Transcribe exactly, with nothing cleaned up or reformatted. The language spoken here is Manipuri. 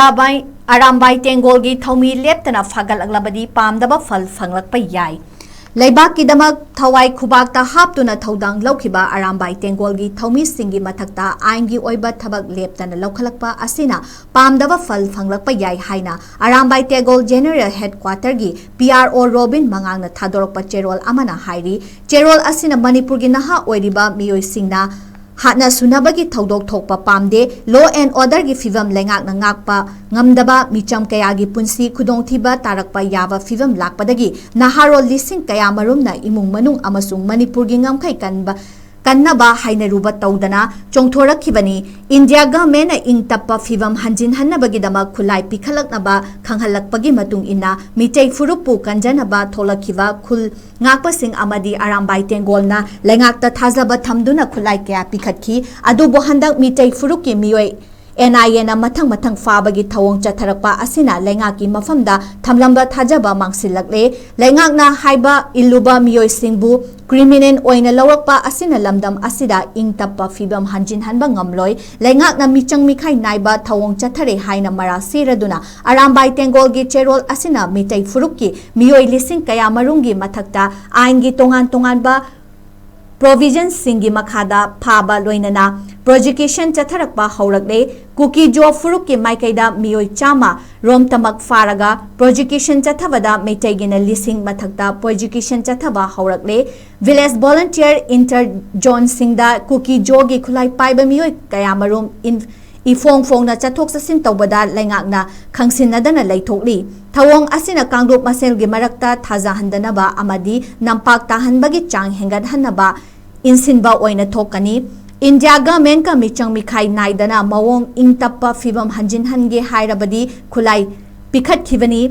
ꯑꯔꯥꯕꯥꯏ-, ꯑꯔꯥꯝꯕꯥꯏ ꯇꯦꯡꯒꯣꯜꯒꯤ ꯊꯧꯃꯤ ꯂꯦꯞꯇꯅ ꯐꯥꯒꯠꯂꯛꯂꯕꯗꯤ ꯄꯥꯝꯗꯕ ꯐꯜ ꯐꯪꯂꯛꯄ ꯌꯥꯏ꯫ ꯂꯩꯕꯥꯛꯀꯤꯗꯃꯛ ꯊꯋꯥꯏ ꯈꯨꯕꯥꯛꯇ ꯍꯥꯞꯇꯨꯅ ꯊꯧꯗꯥꯡ ꯂꯧꯈꯤꯕ ꯑꯔꯥꯝꯕꯥꯏ ꯇꯦꯡꯒꯣꯜꯒꯤ ꯊꯧꯃꯤꯁꯤꯡꯒꯤ ꯃꯊꯛꯇ ꯑꯥꯏꯟꯒꯤ ꯑꯣꯏꯕ ꯊꯕꯛ ꯂꯦꯞꯇꯅ ꯂꯧꯈꯠꯂꯛꯄ ꯑꯁꯤꯅ ꯄꯥꯝꯗꯕ ꯐꯜ ꯐꯪꯂꯛꯄ ꯌꯥꯏ ꯍꯥꯏꯅ ꯑꯔꯥꯝꯕꯥꯏ ꯇꯦꯡꯒꯣꯜ ꯖꯦꯅꯔꯦꯜ ꯍꯦꯗꯀ꯭ꯋꯥꯇꯔꯒꯤ ꯄꯤ ꯑꯥꯔ ꯑꯣ ꯔꯣꯕꯤꯟ ꯃꯉꯥꯡꯅ ꯊꯥꯗꯣꯔꯛꯄ ꯆꯦꯔꯣꯜ ꯑꯃꯅ ꯍꯥꯏꯔꯤ꯫ ꯆꯦꯔꯣꯜ ꯑꯁꯤꯅ ꯃꯅꯤꯄꯨꯔꯒꯤ ꯅꯍꯥ ꯑꯣꯏꯔꯤꯕ ꯃꯤꯑꯣꯏꯁꯤꯡꯅ ꯍꯥꯠꯅ ꯁꯨꯅꯕꯒꯤ ꯊꯧꯗꯣꯛ ꯊꯣꯛꯄ ꯄꯥꯝꯗꯦ꯫ Law and orderꯒꯤ ꯐꯤꯕꯝ ꯂꯩꯉꯥꯛꯅ ꯉꯥꯛꯄ ꯉꯝꯗꯕ, ꯃꯤꯆꯝ ꯀꯌꯥꯒꯤ ꯄꯨꯟꯁꯤ ꯈꯨꯗꯣꯡꯊꯤꯕ ꯇꯥꯔꯛꯄ ꯌꯥꯕ ꯐꯤꯕꯝ ꯂꯥꯛꯄꯗꯒꯤ ꯅꯍꯥꯔꯣꯜ ꯂꯤꯁꯤꯡ ꯀꯌꯥ ꯃꯔꯨꯝꯅ ꯏꯃꯨꯡ ꯃꯅꯨꯡ ꯑꯃꯁꯨꯡ ꯃꯅꯤꯄꯨꯔꯒꯤ ꯉꯝꯈꯩ ꯀꯟꯕ, ꯀꯟꯅꯕ ꯍꯥꯏꯅꯔꯨꯕ ꯇꯧꯗꯅ ꯆꯣꯡꯊꯣꯔꯛꯈꯤꯕꯅꯤ꯫ ꯏꯟꯗꯤꯌꯥ ꯒꯚꯔꯟꯃꯦꯟꯠꯅ ꯏꯪ ꯇꯞꯄ ꯐꯤꯕꯝ ꯍꯟꯖꯤꯟꯍꯟꯅꯕꯒꯤꯗꯃꯛ ꯈꯨꯠꯂꯥꯏ ꯄꯤꯈꯠꯂꯛꯅꯕ ꯈꯪꯍꯜꯂꯛꯄꯒꯤ ꯃꯇꯨꯡ ꯏꯟꯅ ꯃꯤꯇꯩ ꯐꯨꯔꯨꯞꯄꯨ ꯀꯟꯖꯅꯕ ꯊꯣꯛꯂꯛꯈꯤꯕ ꯈꯨꯜ ꯉꯥꯛꯄꯁꯤꯡ ꯑꯃꯗꯤ ꯑꯔꯥꯝꯕꯥꯏ ꯇꯦꯡꯒꯣꯜꯅ ꯂꯩꯉꯥꯛꯇ ꯊꯥꯖꯕ ꯊꯝꯗꯨꯅ ꯈꯨꯠꯂꯥꯏ ꯀꯌꯥ ꯄꯤꯈꯠꯈꯤ꯫ ꯑꯗꯨꯕꯨ ꯍꯟꯗꯛ ꯃꯤꯇꯩ ꯐꯨꯔꯨꯞꯀꯤ ꯃꯤꯑꯣꯏ ꯑꯦꯟ ꯑꯥꯏ ꯑꯦꯅ ꯃꯊꯪ ꯃꯊꯪ ꯐꯥꯕꯒꯤ ꯊꯧꯑꯣꯡ ꯆꯠꯊꯔꯛꯄ ꯑꯁꯤꯅ ꯂꯩꯉꯥꯛꯀꯤ ꯃꯐꯝꯗ ꯊꯝꯂꯝꯕ ꯊꯥꯖꯕ ꯃꯥꯡꯁꯤꯜꯂꯛꯂꯦ꯫ ꯂꯩꯉꯥꯛꯅ ꯍꯥꯏꯕ ꯏꯜꯂꯨꯕ ꯃꯤꯑꯣꯏꯁꯤꯡꯕꯨ ꯀ꯭ꯔꯤꯃꯤꯅꯦꯜ ꯑꯣꯏꯅ ꯂꯧꯔꯛꯄ ꯑꯁꯤꯅ ꯂꯝꯗꯝ ꯑꯁꯤꯗ ꯏꯪ ꯇꯞꯄ ꯐꯤꯕꯝ ꯍꯟꯖꯤꯟꯍꯟꯕ ꯉꯝꯂꯣꯏ꯫ ꯂꯩꯉꯥꯛꯅ ꯃꯤꯆꯪ ꯃꯤꯈꯥꯏ ꯅꯥꯏꯕ ꯊꯧꯑꯣꯡ ꯆꯠꯊꯔꯦ ꯍꯥꯏꯅ ꯃꯔꯥ ꯁꯤꯔꯗꯨꯅ ꯑꯔꯥꯝꯕꯥꯏ ꯇꯦꯡꯒꯣꯜꯒꯤ ꯆꯦꯔꯣꯜ ꯑꯁꯤꯅ ꯃꯤꯇꯩ ꯐꯨꯔꯨꯞꯀꯤ ꯃꯤꯑꯣꯏ ꯂꯤꯁꯤꯡ ꯀꯌꯥ ꯃꯔꯨꯝꯒꯤ ꯃꯊꯛꯇ ꯑꯥꯏꯟꯒꯤ ꯇꯣꯉꯥꯟ ꯇꯣꯉꯥꯟꯕ ꯄ꯭ꯔꯣꯚꯤꯖꯟꯁꯤꯡꯒꯤ ꯃꯈꯥꯗ ꯐꯥꯕ ꯂꯣꯏꯅꯅ ꯄ꯭ꯔꯣꯁꯤꯀ꯭ꯌꯨꯁꯟ ꯆꯠꯊꯔꯛꯄ ꯍꯧꯔꯛꯂꯦ꯫ ꯀꯨꯀꯤ ꯖꯣ ꯐꯨꯔꯨꯞꯀꯤ ꯃꯥꯏꯀꯩꯗ ꯃꯤꯑꯣꯏ ꯆꯥꯝꯃ ꯔꯣꯝꯇꯃꯛ ꯐꯥꯔꯒ ꯄ꯭ꯔꯣꯁꯤꯀ꯭ꯌꯨꯁꯟ ꯆꯠꯊꯕꯗ ꯃꯩꯇꯩꯒꯤꯅ ꯂꯤꯁꯤꯡ ꯃꯊꯛꯇ ꯄ꯭ꯔꯣꯁꯤꯀ꯭ꯌꯨꯁꯟ ꯆꯠꯊꯕ ꯍꯧꯔꯛꯂꯦ꯫ ꯚꯤꯂꯦꯖ ꯚꯣꯂꯨꯟꯇꯤꯌꯔ ꯏꯟꯇꯔ ꯖꯣꯟꯁꯤꯡꯗ ꯀꯨꯀꯤ ꯖꯣꯒꯤ ꯈꯨꯠꯂꯥꯏ ꯄꯥꯏꯕ ꯃꯤꯑꯣꯏ ꯀꯌꯥꯃꯔꯨꯝ ꯏꯟ-, ꯏꯐꯣꯡ ꯐꯣꯡꯅ ꯆꯠꯊꯣꯛ ꯆꯠꯁꯤꯟ ꯇꯧꯕꯗ ꯂꯩꯉꯥꯛꯅ ꯈꯪꯁꯤꯟꯅꯗꯅ ꯂꯩꯊꯣꯛꯂꯤ꯫ ꯊꯧꯑꯣꯡ ꯑꯁꯤꯅ ꯀꯥꯡꯂꯨꯞ ꯃꯁꯦꯜꯒꯤ ꯃꯔꯛꯇ ꯊꯥꯖꯍꯟꯗꯅꯕ ꯑꯃꯗꯤ ꯅꯝꯄꯥꯛ ꯇꯥꯍꯟꯕꯒꯤ ꯆꯥꯡ ꯍꯦꯟꯒꯠꯍꯟꯅꯕ ꯏꯟꯁꯤꯟꯕ ꯑꯣꯏꯅ ꯊꯣꯛꯀꯅꯤ꯫ ꯏꯟꯗꯤꯌꯥ ꯒꯚꯔꯟꯃꯦꯟꯠꯀ ꯃꯤꯆꯪ ꯃꯤꯈꯥꯏ ꯅꯥꯏꯗꯅ ꯃꯑꯣꯡ ꯏꯪ ꯇꯞꯄ ꯐꯤꯕꯝ ꯍꯟꯖꯤꯟꯍꯟꯒꯦ ꯍꯥꯏꯔꯕꯗꯤ ꯈꯨꯠꯂꯥꯏ ꯄꯤꯈꯠꯈꯤꯕꯅꯤ꯫